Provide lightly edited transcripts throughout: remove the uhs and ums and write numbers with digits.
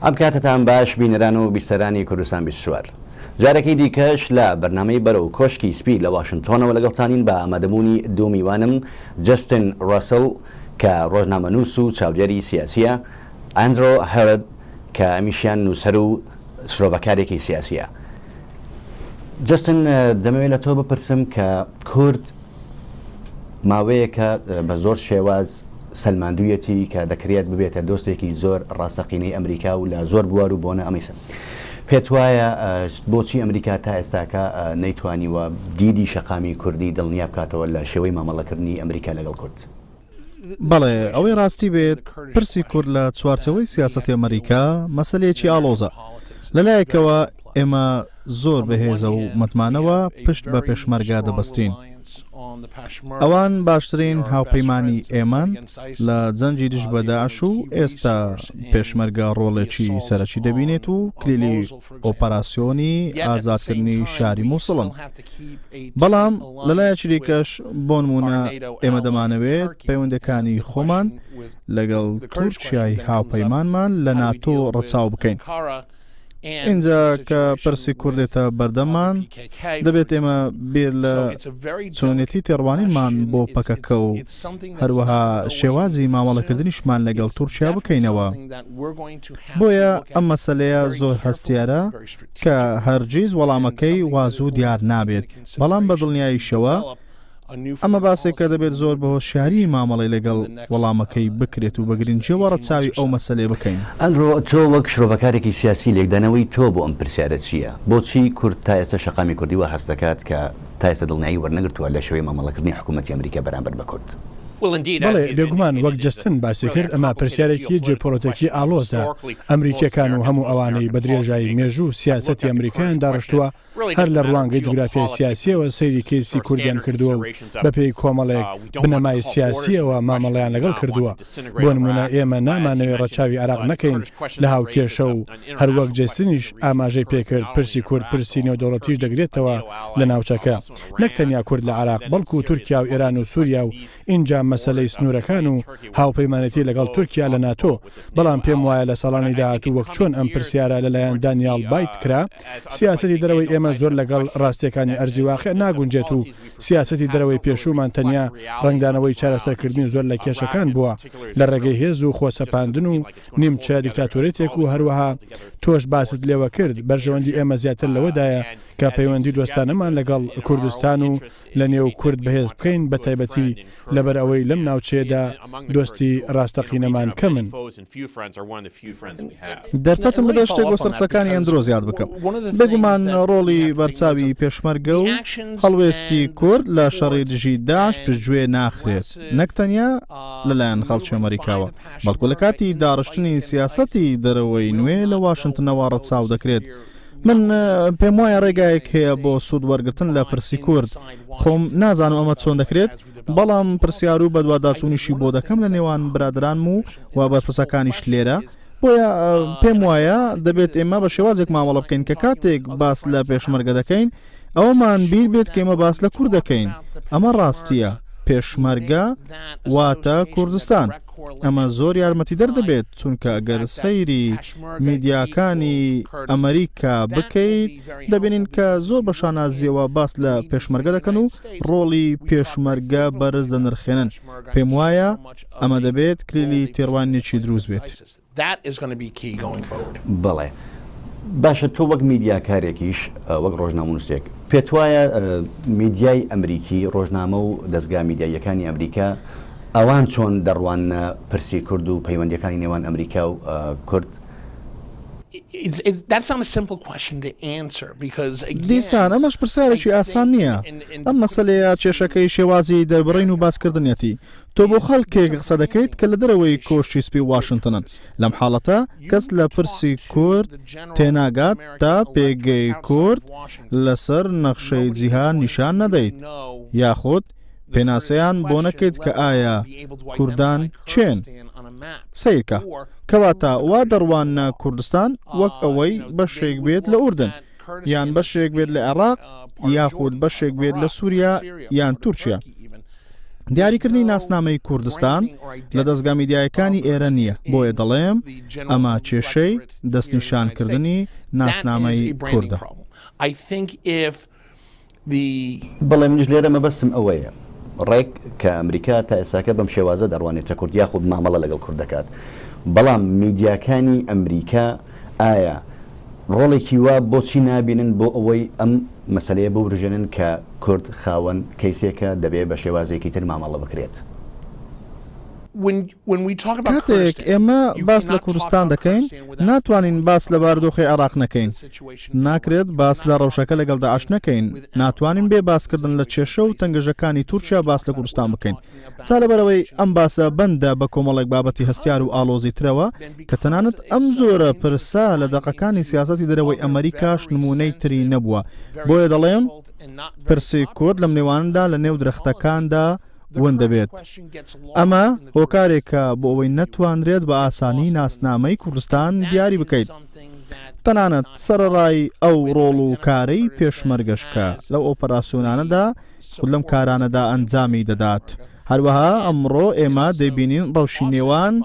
ئەم کاتەتان باش بینەران و بیسەرانی کوردستان 24. جارێکی دیکەش لە بەرنامەی بەرەو کۆشکی سپی لە واشنتۆنەوە لەگەڵتانین بە ئامادەبوونی دوو میوانم جەستن ڕەسڵ کە ڕۆژنامەنووس و چاودێری سیاسییە، ئەندرۆ هێرد کە ئەمیشیان نووسەر و شرۆڤەکارێکی سیاسییە. جەستن دەمەوێت لە تۆ بپرسم کە کورد ماوەیەکە بە زۆر شێواز سەلماندوویەتی کە دەکرێت ببێتە دۆستێکی زۆر ڕاستەقینەی ئەمریکا و لە زۆر بوار و بۆنە ئەمەی پێت وایە بۆچی ئەمریکا تا ئێستاکە نەیتوانیوە دیدی شەقامی کوردی دڵنیا بکاتەوە لە شێوەی مامەڵەکردنی ئەمریکا لەگەڵ کورد؟ بەڵێ، ئەوەی ڕاستی بێت، پرسی کورد لە چوارچێوەی سیاسەتی ئەمریکا مەسەلەیەکی ئاڵۆزە. لە لایەکەوە ئێمە زۆر بەهێزە و متمانەوە پشت بە پێشمەرگە دەبەستین. ئەوان باشترین هاوپەیمانی ئێمەن لە جەنگی دژ بە داعش و ئێستا پێشمەرگە ڕۆڵێکی سەرەکی دەبینێت و کلیلی ئۆپەراسیۆنی ئازادکردنی شاری موسڵن. بەڵام لەلایەکی دیکەش بۆنمونە ئێمە دەمانەوێت پەیوەندەکانی خۆمان لەگەڵ تورکیای هاوپەیمانمان لە ناتۆ ڕەچاو بکەین. ئینجا کە پرسی کورد دێتە بەردەممان، دەبێت ئێمە بیر لە چۆنێتی تێڕوانینمان بۆ پەکەکە و هەروەها شێوازی مامەڵەکردنیشمان لەگەڵ تورکیا بکەینەوە. بۆیە ئەم مەسەلەیە زۆر هەستیارە کە هەرگیز وەڵامەکەی وا زوو دیار نابێت، بەڵام بە دڵنیاییشەوە ئەمە باسێکە دەبێت زۆر بە هۆشیاری مامەڵەی لەگەڵ وەڵامەکەی بکرێت و بە گرنگییەوە ڕەچاوی ئەو مەسەلەیە بکەین. ئەندرۆ، تۆ وەک شرۆڤەکارێکی سیاسی لێکدانەوەی تۆ بۆ ئەم پرسیارە چییە؟ بۆچی کورد تا ئێستا شەقامی کوردی وا هەست دەکات کە تا ئێستا دڵنیایی وەرنەگرتووە لە شێوەی مامەڵەکردنی حکوومەتی ئەمریکا بەرامبەر بە کورد؟ بەڵێ، بێگومان وەک جەستن باسی کرد ئەمە پرسیارێکی جیۆپۆلۆتیکی ئاڵۆزە، ئەمریکییەکان و هەموو ئەوانەی بە درێژایی مێژوو سیاسەتی ئەمریکایان داڕشتووە هەر لە ڕوانگەی جوگرافیای سیاسییەوە سەیری کەیسی کوردیان کردووە و بەپێی کۆمەڵێک بنەمای سیاسییەوە مامەڵەیان لەگەڵ کردووە. بۆ نموونە ئێمە نامانەوێ ڕەچاوی عێراق نەکەین لە هاوکێشە و هەروەک جەستنیش ئاماژەی پێکرد پرسی کورد پرسی نێودەوڵەتیش دەگرێتەوە لە ناوچەکە نەک تەنیا کورد لە عێراق بەڵکو تورکیا و ئێران و سووریا و ئینجا مەسەلەی سنوورەکان و هاوپەیمانێتی لەگەڵ تورکیا لە ناتۆ، بەڵام پێم وایە لە ساڵانی داهاتوو وەک چۆن ئەم پرسیارە لەلایەن دانیاڵ بایت کرا، سیاسەتی دەرەوەی ئێمە زۆر لەگەڵ ڕاستییەکانی ئەرزی واقیع ناگونجێت و سیاسەتی دەرەوەی پێشوومان تەنیا ڕەنگدانەوەی چارەسەرکردنی زۆر لە کێشەکان بووە لە ڕێگەی هێز و خۆسەپاندن و نیمچە دیکتاتۆریەتێک و هەروەها تۆش باست لێوە کرد بەرژەوەندی ئێمە زیاتر لەوەدایە کە پەیوەندی دۆستانەمان لەگەڵ کوردستان و لە نێو کورد بەهێز بکەین، بە تایبەتی لەبەر ئەوەی لەم ناوچەیەدا دۆستی ڕاستەقینەمان کەمن. دەرفەتم بدە شتێک بۆ سەر قسەکانی ئەندرۆ زیاد بکەم. بێگومان ڕۆڵی بەرچاوی پێشمەرگە و هەڵوێستی کورد لە شەڕی دژی داعش پشتگوێ ناخرێت، نەک تەنیا لەلایەن خەڵکی ئەمەریکاوە، بەڵکو لە کاتی داڕشتنی سیاسەتی دەرەوەی نوێ لە واشنتنەوە ڕەچاو دەکرێت. من پێم وایە ڕێگایەک هەیە بۆ سوود وەرگرتن لە پرسی کورد. خۆم نازانم ئەمە چۆن دەکرێت، بەڵام پرسیار و بەدواداچوونیشی بۆ دەکەم لە نێوان برادەرانم و و بەرپرسەکانیش لێرە. بۆیە پێم وایە دەبێت ئێمە بە شێوازێک مامەڵە بکەین کە کاتێک باس لە پێشمەرگە دەکەین، ئەوەمان بیر بێت کە ئێمە باس لە کورد دەکەین. ئەمە ڕاستییە. پێشمەرگە واتە کوردستان. ئەمە زۆر یارمەتیدەر دەبێت، چونکە ئەگەر سەیری میدیاکانی ئەمریکا بکەیت، دەبینین کە زۆر بە شانازییەوە باس لە پێشمەرگە دەکەن و ڕۆڵی پێشمەرگە بەرز دەنرخێنن. پێموایە ئەمە دەبێت کلیلی تێڕوانینێکی دروست بێت. بەڵێ باشە تۆ وەک میدیاکارێکیش وەک ڕۆژنامەنووسێک پێتوایە میدیای ئەمریکی ڕۆژنامە و دەزگا میدیاییەکانی ئەمریکا ئەوان چۆن دەڕواننە پرسی کورد و پەیوەندیەکانی نێوان ئەمریکا و کورد؟ دیسان ئەمەش پرسیارێکی ئاسان نییە. ئەم مەسەلەیە کێشەکەی شێوازی دەربڕین و باسکردنیەتی. تۆ بۆ خەڵکێک قسە دەکەیت کە لە دەرەوەی کۆشکی سپی واشنتنن. لەم حاڵەتە کەس لە پرسی کورد تێناگات تا پێگەی کورد لەسەر نەخشەی جیهان نیشان نەدەیت یاخود پێناسەیان بۆ نەکەیت کە ئایا کوردان کێن. سەیرکە، کەواتە وا دەڕواننە کوردستان وەک ئەوەی بەشێک بێت لە ئوردن، یان بەشێک بێت لە عێراق، یاخود بەشێک بێت لە سوریا یان تورکیا. دیاریکردنی ناسنامەی کوردستان لە دەزگا میدیایەکانی ئێرە نییە، بۆیە دەڵێم ئەمە کێشەی دەستنیشانکردنی ناسنامەی کوردە. بەڵێ منیش لێرە مەبەستم ئەوەیە ڕێک کە ئەمریکا تا ئێستاکە بەم شێوازە دەڕوانێتە کورد یاخود مامەڵە لەگەڵ کورد دەکات، بەڵام میدیاکانی ئەمریکا ئایا ڕۆڵێکی وا بۆچی نابینن بۆ ئەوەی ئەم مەسەلەیە بورژێنن کە کورد خاوەن کەیسێکە دەبێ بە شێوازێکی تر مامەڵە بکرێت؟ کاتێک ئێمە باس لە کوردستان دەکەین، ناتوانین باس لە بارودۆخی عێراق نەکەین. ناکرێت باس لە ڕەوشەکە لەگەڵ داعش نەکەین. ناتوانین بێ باسکردن لە کێشە و تەنگەژەکانی تورکیا باس لە کوردستان بکەین. جا لەبەرئەوەی ئەم باسە بەندە بە کۆمەڵێک بابەتی هەستیار و ئاڵۆزی ترەوە کە تەنانەت ئەم جۆرە پرسە لە دەقەکانی سیاسەتی دەرەوەی ئەمەریکاش نموونەی تری نەبووە. بۆیە دەڵێم پرسی کورد لەم نێوانەدا لە نێو درەختەکاندا ون دەبێت. ئەمە هۆکارێکە بۆ ئەوەی نەتوانرێت بە ئاسانی ناسنامەی کوردستان دیاری بکەیت. تەنانەت سەرەڕای ئەو ڕۆڵ و کارەی پێشمەرگەش کە لەو ئۆپەراسیۆنانەدا خود لەم کارانەدا ئەنجامی دەدات. هەروەها ئەمڕۆ ئێمە دەیبینین ڕەوشی نێوان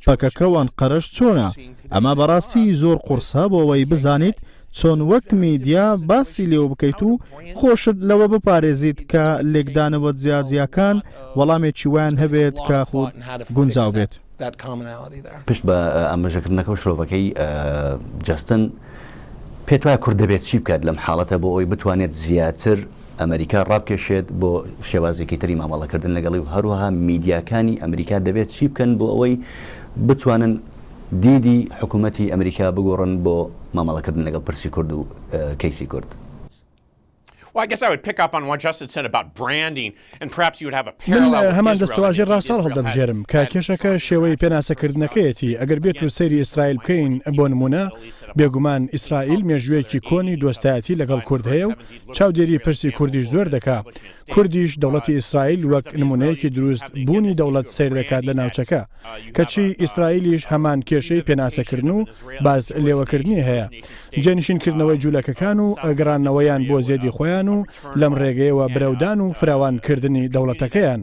پەکەکە و ئەنقەرەش چۆنە. ئەمە بەڕاستی زۆر قوڕسە بۆ ئەوەی بزانیت چۆن وەک میدیا باسی لێوە بکەیت و خۆشت لەوە بپارێزیت کە لێکدانەوە جیاجیاکان وەڵامێکی وایان هەبێت کە خود گونجاو بێت. پشت بە ئاماژەکردنەکە و شرۆڤەکەی جەستن، پێت وایە کورد دەبێت چی بکات لەم حاڵەتە بۆ ئەوەی بتوانێت زیاتر ئەمریکا ڕابکێشێت بۆ شێوازێکی تری مامەڵەکردن لەگەڵی و هەروەها میدیاکانی ئەمریکا دەبێت چی بکەن بۆ ئەوەی بتوانن دیدی حکوومەتی ئەمریکا بگۆڕن بۆ مامەڵەکردن لەگەڵ پرسی کورد و کەیسی کورد؟ من هەمان دەستەواژەی ڕاساڵ هەڵدەبژێرم کە کێشەکە شێوەی پێناسەکردنەکەیەتی، ئەگەر بێت و سەیری ئیسرائیل بکەین بۆ نموونە، بێگومان ئیسرائیل مێژوویەکی کۆنی دۆستایەتی لەگەڵ کورد هەیە و چاودێری پرسی کوردیش زۆر دەکا، کوردیش دەوڵەتی ئیسرائیل وەک نموونەیەکی دروست بوونی دەوڵەت سەیر دەکات لە ناوچەکە، کەچی ئیسرائیلیش هەمان کێشەی پێناسەکردن و باس لێوەکردنی هەیە، جێنشین کردنەوەی جولەکەکان و گەڕاندنەوەیان بۆ زێدی خۆیان و لەم ڕێگەیەوە برەودان و فراوان کردنی دەوڵەتەکەیان.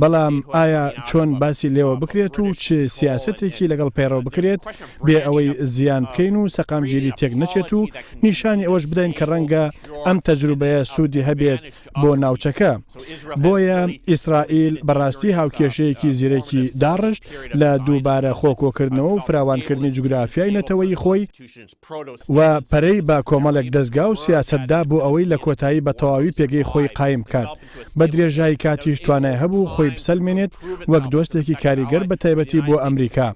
بەڵام ئایا چۆن باسی لێوە بکرێت و چ سیاسەتێکی لەگەڵ پەیڕەو بکرێت بێ ئەوەی زیان بکەین و سەقامگیری تێک نەچێت و نیشانی ئەوەش بدەین کە ڕەنگە ئەم تەجروبەیە سوودی هەبێت بۆ ناوچەکە. بۆیە ئیسرائیل بەڕاستی هاوکێشەیەکی زیرەکی داڕشت لە دووبارە خۆکۆکردنەوە و فراوانکردنی جوگرافیای نەتەوەیی خۆی و پەرەی بە کۆمەڵێک دەزگا و سیاسەت دا بۆ ئەوەی لە کۆتایی بە تەواوی پێگەی خۆی قایم بکات. بە درێژایی کاتیش توانای هەبوو خۆی بسەلمێنێت وەک دۆستێکی کاریگەر بە تایبەتی بۆ ئەمریکا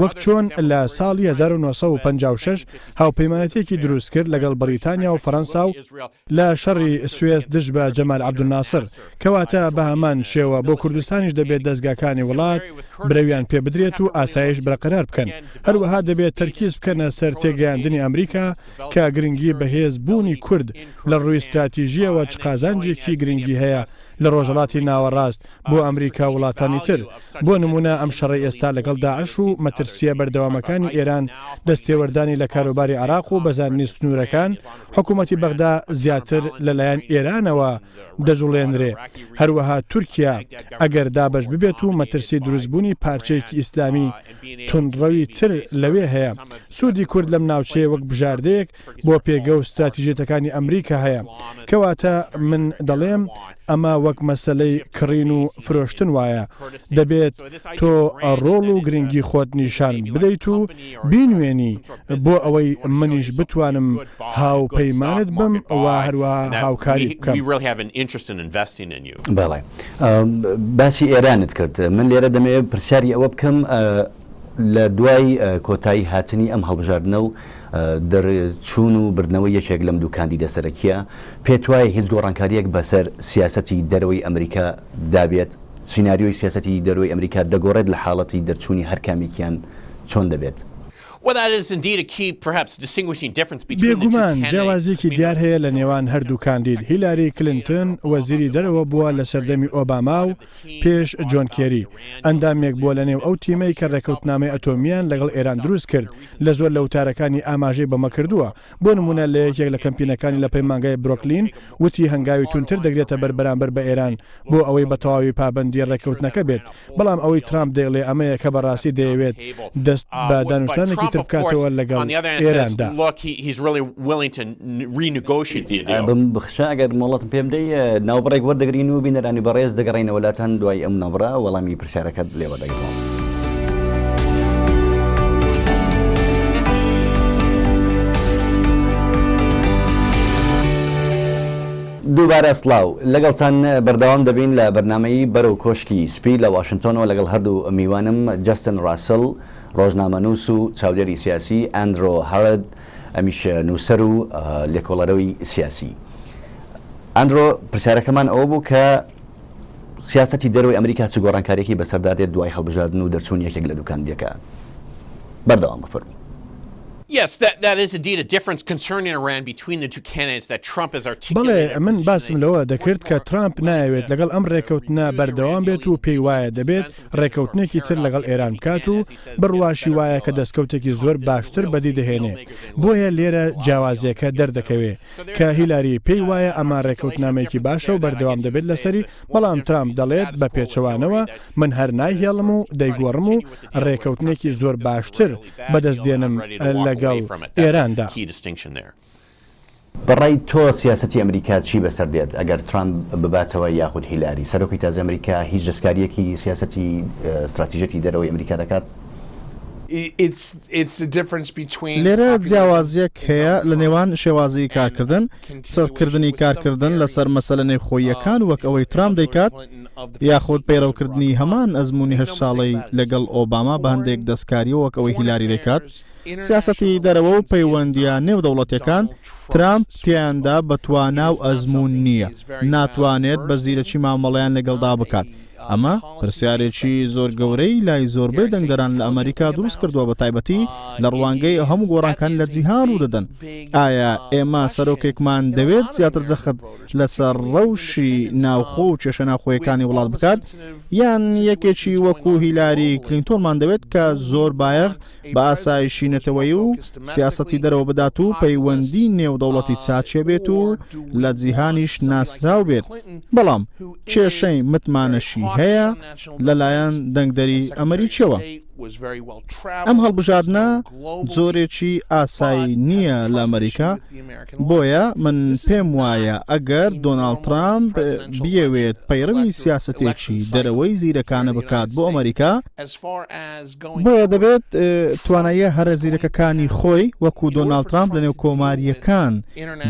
وەک چۆن لە ساڵی 1956 هاوپەیمانێتیەکی دروست کرد لەگەڵ بەڕیتانیا و فەرەنسا و لە شەڕی سوێس دژ بە جەمال عەبدولناسر، کەواتە بە هەمان شێوە بۆ کوردستانیش دەبێت دەزگاکانی وڵات برەویان پێ بدرێت و ئاسایش برەقەرار بکەن، هەروەها دەبێت تەرکیز بکەنە سەر تێگەیاندنی ئەمریکا کە گرنگی بەهێز بوونی کورد لە ڕووی ستراتیژییەوە چ قازانجێکی گرنگی هەیە لە ڕۆژهەڵاتی ناوەڕاست بۆ ئەمریکا و وڵاتانی تر، بۆ نموونە ئەم شەڕەی ئێستا لەگەڵ داعش و مەترسییە بەردەوامەکانی ئێران، دەستێوەردانی لە کاروباری عێراق و بەزاندنی سنوورەکان، حکوومەتی بەغدا زیاتر لەلایەن ئێرانەوە دەجوڵێنرێ، هەروەها تورکیا ئەگەر دابەش ببێت و مەترسی دروستبوونی پارچەیەکی ئیسلامی توندڕەوی تر لەوێ هەیە، سوودی کورد لەم ناوچەیە وەک بژاردەیەک بۆ پێگە و ستراتیژیەتەکانی ئەمریکا هەیە. کەواتە من دەڵێم ئەمە وەک مەسەلەی کڕین و فرۆشتن وایە، دەبێت تۆ ڕۆڵ و گرنگی خۆت نیشان بدەیت و بینوێنی بۆ ئەوەی منیش بتوانم هاوپەیمانت بم و هەروەها هاوکاریت بکەم. بەڵێ باسی ئێرانت کرد، من لێرە دەمەوێت پرسیاری ئەوە بکەم لە دوای کۆتایی هاتنی ئەم هەڵبژاردنە و دەرچوون و بردنەوەی یەکێک لەم دوو کاندیدە سەرەکییە، پێتوایە هیچ گۆڕانکارییەک بەسەر سیاسەتی دەرەوەی ئەمریکا دا بێت؟ سیناریۆی سیاسەتی دەرەوەی ئەمریکا دەگۆڕێت لە حاڵەتی دەرچوونی هەر کامێکیان چۆن دەبێت؟ بێگومان جیاوازییەکی دیار هەیە لە نێوان هەردوو کاندید، هیلاری کلنتن وەزیری دەرەوە بووە لە سەردەمی ئۆباما و پێش جۆن کێری، ئەندامێک بووە لە نێو ئەو تیمەی کە رێککەوتنامەی ئەتۆمییان لەگەڵ ئێران دروست کرد، لە زۆر لە وتارەکانی ئاماژەی بەمە کردووە، بۆ نموونە لە یەکێک لە کەمپینەکانی لە پەیمانگای برۆکلین وتی هەنگاوی توندتر دەگرێتە بەر بەرامبەر بە ئێران بۆ ئەوەی بە تەواوی پابەندی ڕێککەوتنەکە بێت، بەڵام ئەوەی ترامپ دەیڵێ ئەمەیە کە بەڕاستی دەیەوێت دەست بە دانوستانێکی تر بکاتەوە لەگەڵ ئێراندا. بمبخشە ئەگەر مۆڵەتم پێ بدەی ناوبڕێک وەردەگرین و بینەرانی بەڕێز دەگەڕێینەوە لاتان دوای ئەم ناوبڕە وەڵامی پرسیارەکەت لێ وەردەگرمەوە. دووبارە سڵاو، لەگەڵتان بەردەوام دەبین لە بەرنامەی بەرەو کۆشکی سپی لە واشنتۆنەوە لەگەڵ هەردوو میوانم جەستن ڕاسل ڕۆژنامەنووس و چاودێری سیاسی، ئەندرۆ هارد ئەمیش نووسەر و لێکۆڵەرەوی سیاسی. ئەندرۆ پرسیارەکەمان ئەوە بوو کە سیاسەتی دەرەوەی ئەمریکا چ گۆڕانکارییەکی بەسەردا دێت دوای هەڵبژاردن و دەرچوونی یەکێک لە دوو کاندیدەکە؟ بەردەوام بە فەرموو. بەڵێ، من باسم لەوە دەکرد کە ترامپ نایەوێت لەگەڵ ئەم رێکەوتنە بەردەوام بێت و پێی وایە دەبێت رێکەوتنێکی تر لەگەڵ ئێران بکات و بڕواشی وایە کە دەستکەوتێکی زۆر باشتر بەدی دەهێنێ. بۆیە لێرە جیاوازییەکە دەردەکەوێ. کە هیلاری پێی وایە ئەمە ڕێککەوتنامەیەکی باشە و بەردەوام دەبێت لەسەری، بەڵام ترامپ دەڵێت بە پێچەوانەوە من هەر نایهێڵم و دەیگۆڕم و ڕێککەوتنێکی زۆر باشتر بەدەست دێنم لەگەڵ ئێراندا. بە ڕای تۆ سیاسەتی ئەمریکا چی بەسەر دێت ئەگەر ترامپ بباتەوە یاخود هیلاری؟ سەرۆکی تازەی ئەمریکا هیچ دەستکارییەکی سیاسەتی ستراتیژیەتی دەرەوەی ئەمریکا دەکات؟ لێرە جیاوازییەک هەیە لە نێوان شێوازی کارکردن، چڕکردنی کارکردن لەسەر مەسەلە نێوخۆییەکان وەک ئەوەی ترامپ دەیکات، یاخود پەیڕەوکردنی هەمان ئەزموونی هەشت ساڵەی لەگەڵ ئۆباما بە هەندێک دەستکارییەوە وەک ئەوەی هیلاری دەیکات. سیاسەتی دەرەوە و پەیوەندییە نێودەوڵەتییەکان، ترامپ تێیاندا بە توانا و ئەزموون نییە، ناتوانێت بە زیرەکی مامەڵەیان لەگەڵدا بکات. ئەمە پرسیارێکی زۆر گەورەی لای زۆربەی دەنگدەران لە ئەمەریکا دروست کردووە، بە تایبەتی لە ڕوانگەی هەموو گۆڕانکانی لە جیهان ڕوودەدەن. ئایا ئێمە سەرۆکێکمان دەوێت زیاتر جەخت لەسەر ڕەوشی ناوخۆ و کێشە ناوخۆیەکانی وڵات بکات، یان یەکێکی وەکو هیلاری کلینتۆنمان دەوێت کە زۆر بایەخ بە ئاسایشی نەتەوەیی و سیاسەتی دەرەوە بدات و پەیوەندی نێودەوڵەتی چاکێ بێت و لە جیهانیش ناسراو بێت، بەڵام کێشەی متمانەشی هەیە لەلایەن دەنگدەری ئەمەریکیەوە. ئەم هەڵبژاردنە جۆرێکی ئاسایی نییە لە ئەمەریکا، بۆیە من پێم وایە ئەگەر دۆناڵد ترامپ بیەوێت پەیڕەوی سیاسەتێکی دەرەوەی زیرەکانە بکات بۆ ئەمەریکا، بۆیە دەبێت تواناییە هەرە زیرەکەکانی خۆی وەکو دۆناڵد ترامپ لەنێو کۆمارییەکان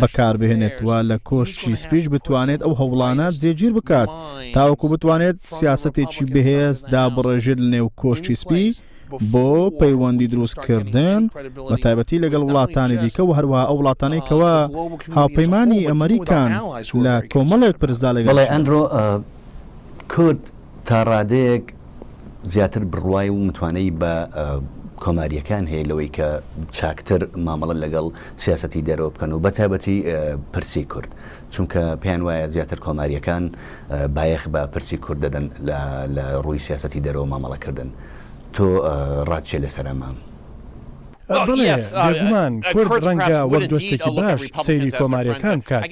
بەکاربهێنێت و لە کۆشکی سپیش بتوانێت ئەو هەوڵانە جێگیر بکات تاوەکو بتوانێت سیاسەتێکی بەهێز دابڕێژێت لەنێو کۆشکی سپی بۆ پەیوەندی دروستکردن بە تایبەتی لەگەڵ وڵاتانی دیکە و هەروەها ئەو وڵاتانەی کەوا هاوپەیمانی ئەمەریکان لە کۆمەڵێک پرسدا لەگەڵ بەڵێ ئەندرۆ کورد تا ڕادەیەک زیاتر بڕوای و متوانەی بە کۆمارییەکان هەیە لەوەی کە چاکتر مامەڵە لەگەڵ سیاسەتی دەرەوە بکەن و بەتایبەتی پرسی کورد چونکە پێیان وایە زیاتر کۆمارییەکان بایەخ بە پرسی کورد دەدەن لە ڕووی سیاسەتی دەرەوە مامەڵەکردن تۆ ڕات چیە لەسەر ئەمە؟ بەڵێ، بێگومان کورد ڕەنگە وەک دۆستێکی باش سەیری کۆمارییەکان بکات.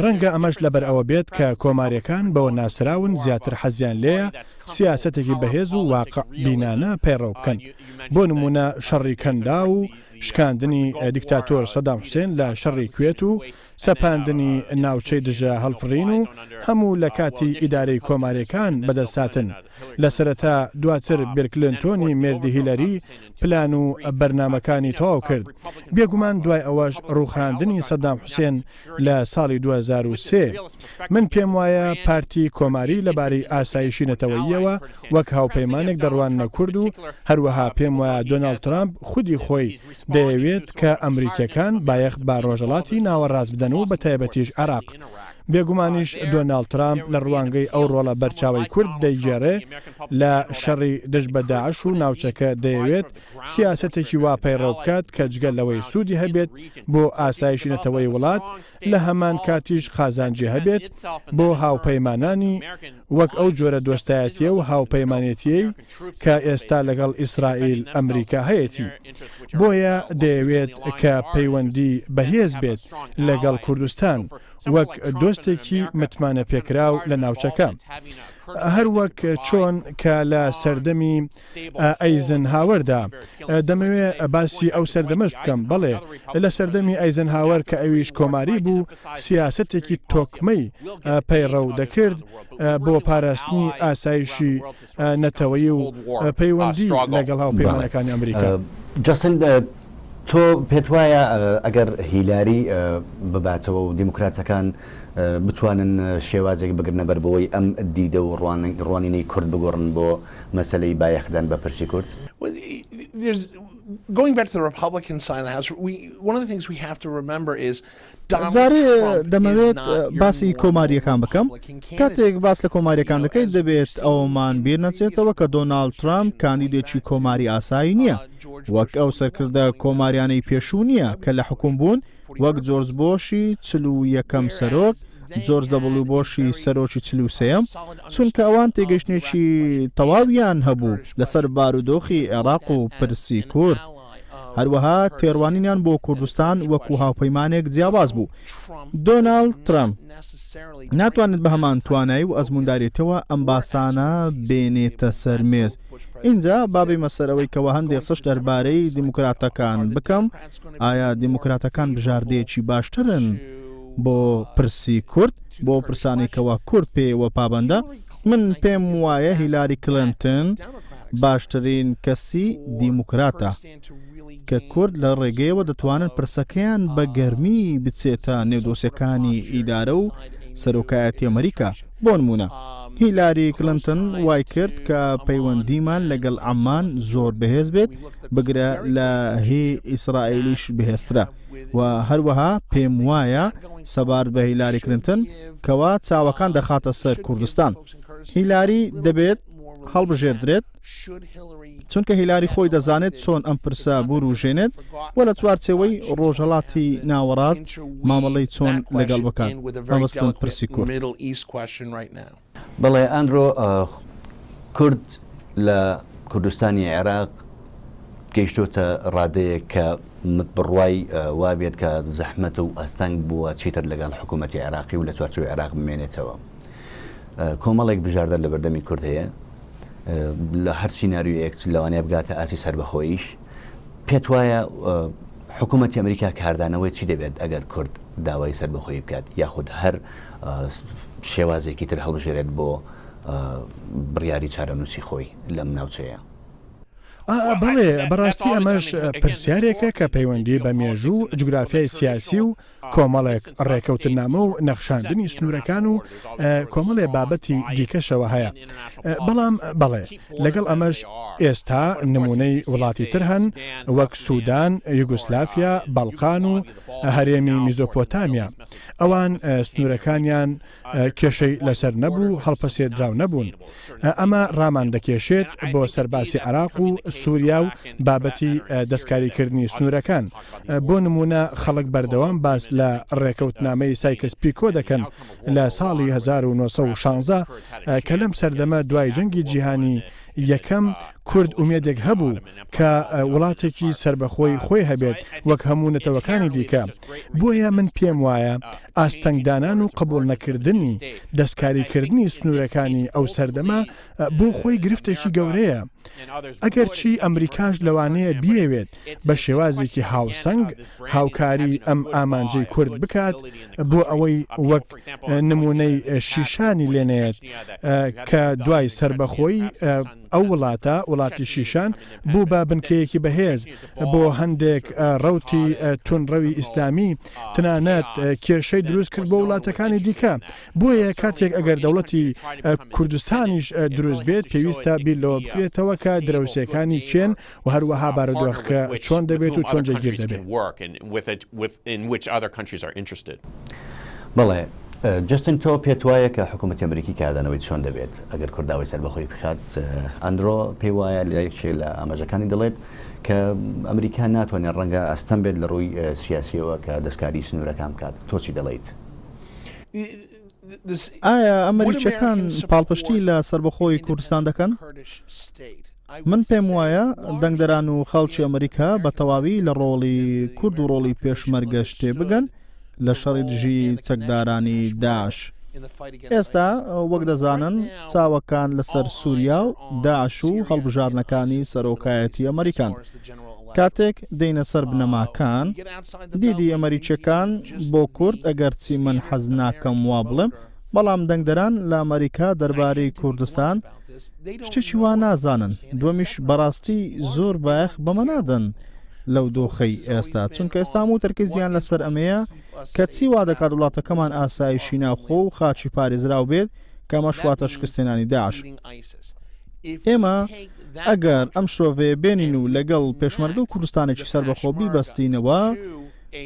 ڕەنگە ئەمەش لەبەر ئەوە بێت کە کۆمارییەکان بەوە ناسراون زیاتر حەزیان لێیە سیاسەتێکی بەهێز و واقع بینانە پەیڕەو بکەن. بۆ نموونە شەڕی کەنداو و شکاندنی دیکتاتۆر سەدام حوسێن لە شەڕی کوێت و سەپاندنی ناوچەی دژە هەڵفڕین و هەموو لە کاتی ئیدارەی کۆماریەکان بەدەست هاتن لە سەرەتا دواتر بیل کلنتۆنی مێردی هیلەری پلان و بەرنامەکانی تەواو کرد بێگومان دوای ئەوەش ڕووخاندنی سەدام حوسێن لە ساڵی 2003 من پێم وایە پارتی کۆماری لەبارەی ئاسایشی نەتەوەییەوە وەک هاوپەیمانێک دەڕواننە کورد و هەروەها پێم وایە دۆناڵد ترامپ خودی خۆی دەیەوێت کە ئەمریکییەکان بایەخ بە ڕۆژەڵاتی ناوەڕاست بدەن و بەتایبەتیش عێراق. بێگومانیش دۆناڵد ترامپ لە ڕوانگەی ئەو ڕۆڵە بەرچاوەی کورد دەیگێڕێ لە شەڕی دژ بە داعش و ناوچەکە دەیەوێت سیاسەتێکی وا پەیڕەو بکات کە جگە لەوەی سوودی هەبێت بۆ ئاسایشی نەتەوەیی وڵات لە هەمان کاتیش قازانجی هەبێت بۆ هاوپەیمانانی وەک ئەو جۆرە دۆستایەتیە و هاوپەیمانێتیەی کە ئێستا لەگەڵ ئیسرائیل ئەمریکا هەیەتی. بۆیە دەیەوێت کە پەیوەندی بەهێز بێت لەگەڵ کوردستان وەک دۆستێکی متمانەپێکراو لە ناوچەکە. هەر وەک چۆن کە لە سەردەمی ئەیزنهاوەردا، دەمەوێ باسی ئەو سەردەمەش بکەم، بەڵێ لە سەردەمی ئەیزنهاوەر کە ئەویش کۆماری بوو، سیاسەتێکی تۆکمەی پەیڕەو دەکرد بۆ پاراستنی ئاسایشی نەتەوەیی و پەیوەندی لەگەڵ هاوپەیمانەکانی ئەمریکا. جەستن، تۆ پێتوایە ئەگەر هیلاری بباتەوە و دیموکراتەکان بتوانن شێوازێک بگرنە بەر بۆوەی ئەم دیدە و ڕوانینەی کورد بگۆڕن بۆ مەسەلەی بایەخدان بە پرسی کورد؟ جارێ دەمەوێت باسی کۆمارییەکان بکەم. کاتێک باس لە کۆمارییەکان دەکەیت، دەبێت ئەوەمان بیر نەچێتەوە کە دۆناڵد ترەمپ کاندیدێکی کۆماری ئاسایی نییە، وەک ئەو سەرکردە کۆماریانەی پێشوو نییە کە لە حوکم بوون، وەک جۆرج بۆشی 41ەم سەرۆک، جۆرج دەبڵیو بۆشی سەرۆکی 43ەم، چونکە ئەوان تێگەیشتنێکی تەواویان هەبوو لەسەر بارودۆخی عێراق و پرسی کورد. هەروەها تێڕوانینیان بۆ کوردستان وەکو هاوپەیمانێک جیاواز بوو. دۆناڵد ترەمپ ناتوانێت بە هەمان توانایی و ئەزمووندارێتیەوە ئەم باسانە بێنێتە سەر مێز. ئینجا با بێمە سەر ئەوەی کەوا هەندێک قسەش دەربارەی دیموکراتەکان بکەم، ئایا دیموکراتەکان بژاردەیەکی باشترن بۆ پرسی کورد، بۆ ئەو پرسانەی کەوا کورد پێیەوە پابەندە؟ من پێم وایە هیلاری کلنتن باشترین کەسی دیموکراتە کە کورد لە ڕێگەیەوە دەتوانن پرسەکەیان بە گەرمی بچێتە نێو دۆسیەکانی ئیدارە و سەرۆکایەتی ئەمریکا. بۆ نموونە هیلاری کلنتن وای کرد کە پەیوەندیمان لەگەڵ عەممان زۆر بەهێز بێت، بگرە لە هی ئیسرائیلیش بەهێزترە و هەروەها پێم وایە سەبارەت بە هیلاری کلنتن کەوا چاوەکان دەخاتە سەر کوردستان. هیلاری دەبێت هەڵبژێردرێت، چونکە هیلاری خۆی دەزانێت چۆن ئەم پرسە بوروژێنێت و لە چوارچێوەی ڕۆژهەڵاتی ناوەڕاست مامەڵەی چۆن لەگەڵ بکات، مەبەستم پرسی کورد. بەڵێ ئاندرۆ، کورد لە کوردستانی عێراق گەیشتۆتە ڕادەیەک کە بڕوای وابێت کە زەحمەتە و ئاستەنگ بووە چیتر لەگەڵ حکوومەتی عێراقی و لە چوارچێوەی عێراق بمێنێتەوە. کۆمەڵێک بژاردە لە بەردەمی کورد هەیە لە هەر سیناریۆیەک لەوانەیە بگاتە ئاستی سەربەخۆییش. پێت وایە حکوومەتی ئەمریکا کاردانەوەی چی دەبێت ئەگەر کورد داوای سەربەخۆیی بکات یاخود هەر شێوازێکی تر هەڵبژێرێت بۆ بڕیاری چارەنووسی خۆی لەم ناوچەیە؟ بەڵێ، بەڕاستی ئەمەش پرسیارێکە کە پەیوەندی بە مێژوو و جوگرافیای سیاسی و کۆمەڵێک ڕێکەوتننامە و نەخشاندنی سنوورەکان و کۆمەڵێ بابەتی دیکەشەوە هەیە. بەڵام بەڵێ، لەگەڵ ئەمەش ئێستا نموونەی وڵاتی تر هەن وەک سوودان، یوگوسلافیا، بەڵقان و هەرێمی میزۆپۆتامیا. ئەوان سنوورەکانیان کێشەی لەسەر نەبوو، هەڵپەسێردراو نەبوون. ئەمە ڕامان دەکێشێت بۆ سەر باسی عێراق و سووریا و بابەتی دەستکاریکردنی سنوورەکان. بۆ نموونە خەڵک بەردەوام باس لە ڕێکەوتنامەی سایکس پیکۆ دەکەن لە ساڵی 1916 کە لەم سەردەمە دوای جەنگی جیهانی یەکەم کورد ئومێدێک هەبوو کە وڵاتێکی سەربەخۆی خۆی هەبێت وەک هەموو نەتەوەکانی دیکە. بۆیە من پێم وایە ئاستەنگدانان و قبوڵنەکردنی دەستکاریکردنی سنوورەکانی ئەو سەردەمە بۆ خۆی گرفتێکی گەورەیە. ئەگەرچی ئەمریکاش لەوانەیە بیەوێت بە شێوازێکی هاوسەنگ هاوکاری ئەم ئامانجەی کورد بکات بۆ ئەوەی وەک نموونەی شیشانی لێنەیەت کە دوای سەربەخۆیی ئەو وڵاتە، وڵاتی شیشان، بوو بە بنکەیەکی بەهێز بۆ هەندێک ڕەوتی توندڕەوی ئیسلامی، تەنانەت کێشەی دروست کرد بۆ وڵاتەکانی دیکە. بۆیە کاتێک ئەگەر دەوڵەتی کوردستانیش دروست بێت، پێویستە بیر لەوە بکرێتەوە کە درەوسێکانی کێن و هەروەها بارودۆخەکە چۆن دەبێت و چۆن جێگیر دەبێت. بەڵێ. جەستن تۆ پێت وایە کە حکوومەتی ئەمریکی کاردانەوەی چۆن دەبێت ئەگەر کورد داوای سەربەخۆیی بکات؟ ئەندرۆ پێی وایە لە یەکێک لە ئاماژەکانی دەڵێت کە ئەمریکا ناتوانێت ڕەنگە ئەستەم بێت لە ڕووی سیاسیەوە کە دەستکاری سنوورەکان بکات تۆ چی دەڵێیت؟ ئایا ئەمریکیەکان پاڵپشتی لە سەربەخۆی کوردستان دەکەن؟ من پێم وایە دەنگدەران و خەڵکی ئەمریکا بە تەواوی لە ڕۆڵی کورد و ڕۆڵی پێشمەرگەش تێبگەن لە شەڕی دژی چەکدارانی داعش. ئێستا وەک دەزانن چاوەکان لەسەر سووریا و داعش و هەڵبژاردنەکانی سەرۆکایەتی ئەمریکان. کاتێک دێینە سەر بنەماکان، دیدی ئەمریکییەکان بۆ کورد ئەگەرچی من حەز ناکەم وا بڵێم، بەڵام دەنگدەران لە ئەمریکا دەربارەی کوردستان شتێکی وا نازانن، دووەمیش بەڕاستی زۆر بایەخ بەمە نادەن لەو دۆخەی ئێستا، چونکە ئێستا هەموو تەرکیزیان لەسەر ئەمەیە کە چی وا دەکات وڵاتەکەمان ئاسایشی ناوخۆ و خاکی پارێزراو بێت، کە ئەمەش واتە شکستهێنانی داعش. ئێمە ئەگەر ئەم شرۆڤەیە بێنین و لەگەڵ پێشمەرگە و کوردستانێکی سەربەخۆ بیبەستینەوە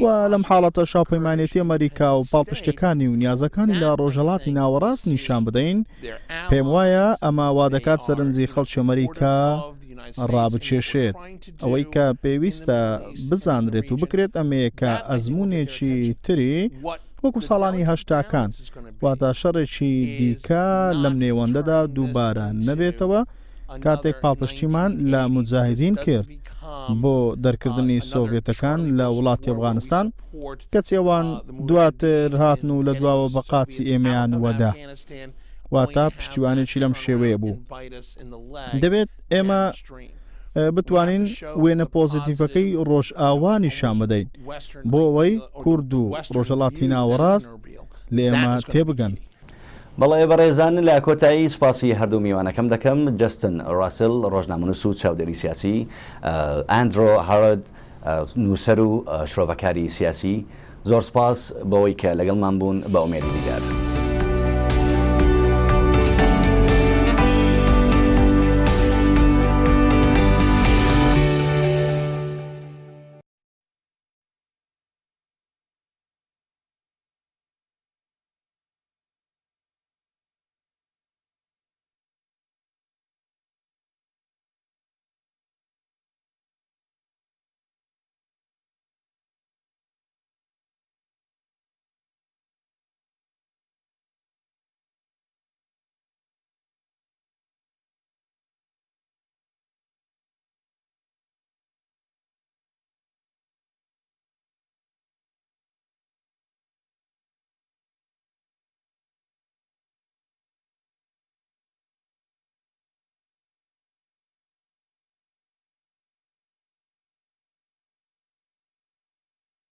و لەم حاڵەتەش هاوپەیمانێتی ئەمەریکا و پاڵپشتیەکانی و نیازەکانی لە ڕۆژهەڵاتی ناوەڕاست نیشان بدەین، پێم وایە ئەمە وادەکات سەرنجی خەڵکی ئەمەریکا ڕابکێشێت. ئەوەی کە پێویستە بزانرێت و بکرێت ئەمەیە کە ئەزموونێکی تری وەکو ساڵانی هەشتاکان، واتە شەڕێکی دیکە لەم نێوەندەدا دووبارە نەبێتەوە، کاتێک پاڵپشتیمان لە موجاهیدین کرد بۆ دەرکردنی سۆڤێتەکان لە وڵاتی ئەفغانستان، کەچی ئەوان دواتر هاتن و لە دواوە بە قاچی ئێمەیان وەدا. واتە پشتیوانێکی لەم شێوەیە بوو. دەبێت ئێمە بتوانین وێنە پۆزیتیڤەکەی ڕۆژئاوا نیشان بدەین بۆ ئەوەی کورد و ڕۆژهەڵاتی ناوەڕاست لە ئێمە تێبگەن. بەڵێ بەڕێزان لە کۆتایی سوپاسی هەردوو میوانەکەم دەکەم، جەستن ڕاسل ڕۆژنامەنووس و چاودێری سیاسی، ئاندرۆ هارۆد نووسەر و شرۆڤەکاری سیاسی، زۆر سوپاس بەوەی کە لەگەڵمان بوون، بە ئومێدی دیدار.